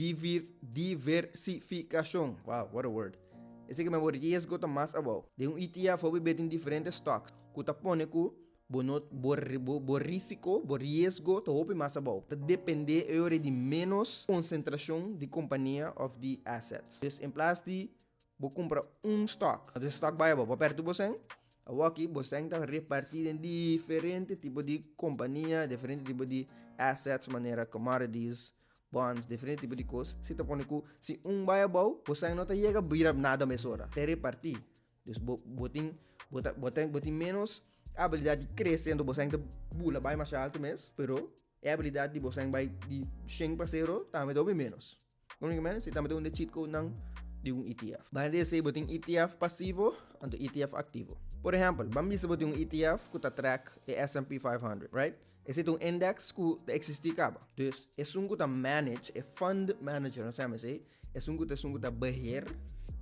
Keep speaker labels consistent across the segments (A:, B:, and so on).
A: Divir, diversifikashon. Wow, what a word. Esei ke men bo riesgo ta mas abou. Den un ETF hopi be tin diferente stocks ku ta pone ku bo no bo bo bo risiko, bo riesgo ta hopi mas abou. Ta depende e ora di menos konsentrashon di kompania of di assets. Dus in plas di bo kumpra un stock, anto e stock bai abou, bo pèrdè tur bo sèn. Awor aki bo sèn ta repartí den diferente tipo di kompania, diferente tipo di assets manera commodities, bonds, diferente tipo di kos, si ta pone ku si un bai abou, bo sèn no ta yega bira nada mesora, ta repartí. Dus bo bo tin bo ta bo ta bo tin menos abilidat di krese, anto bo sèn ta bula bai masha altu mes, pero e abilidat di bo sèn bai di shen pa sero tambe ta hopi menos. Únicamente si tambe ta un de cheat code nan di un ETF. Banda di esei bo tin ETF pasivo anto ETF aktivo. Por ehèmpel, ban bisa bo tin un ETF ku ta track e S&P 500, right? Esei ta un index ku ta eksistí kaba. Dus, esun ku ta manage, e fund manager, nos ta yama esei, esun ku ta esun ku ta beheer,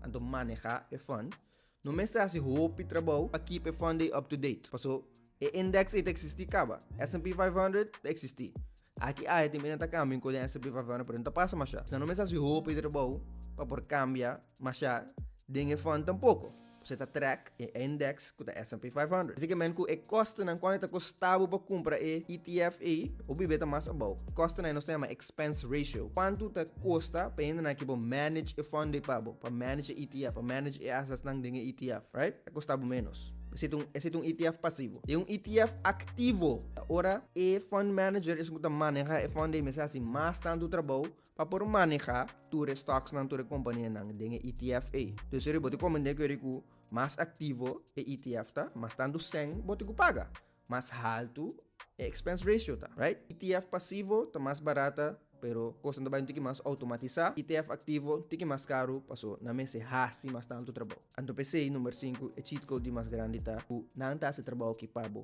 A: anto manehá e fund, no mester hasi hopi trabou pa keep e fund ei up to date. Paso, e index ei ta eksistí kaba. S&P 500 ta eksistí. Aki aya tin bini ta kambia un kos den S&P 500, pero no ta pasa mashá. No mester hasi hopi trabou pa por kambia mashá den e fund tampoko. Bo ta track e index ku ta S&P 500. Así ke men ku e kostonan kuantu ta kosta bo pa kumpra e ETF ei, hopi be ta mas abou. Kostonan ei nos ta yama expense ratio. Kuantu ta kosta pa hendenan aki bo manage e fund ei pa bo, pa manage e ETF, pa manage e assetsnan den e ETF, right? Ta kosta bo menos. Esei ta un, esei ta un ETF pasivo. Den un ETF aktivo, ora e fund manager esun ku ta maneha e fund ei mester hasi mas tantu trabou pa por maneha tur e stocksnan, tur e kompanianan den e ETF ei. Dus eri bo ta komprendé ku eri ku mas aktivo e ETF ta, mas tantu sèn bo tin ku paga, mas haltu e expense ratio ta, right? ETF pasivo ta mas barata, pero kosnan ta bai un tiki mas outomatisá. ETF aktivo un tiki mas karu paso nan mester hasi mas tantu trabou. Anto p'esei number sinku e cheat code di mas grandi ta ku nan ta hasi trabou aki pa bo.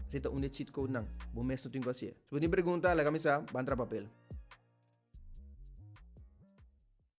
A: Esei ta un di e cheat codenan. Bo mes no tin ku hasié. Si bo tin pregunta laga mi sa, ban traha papel.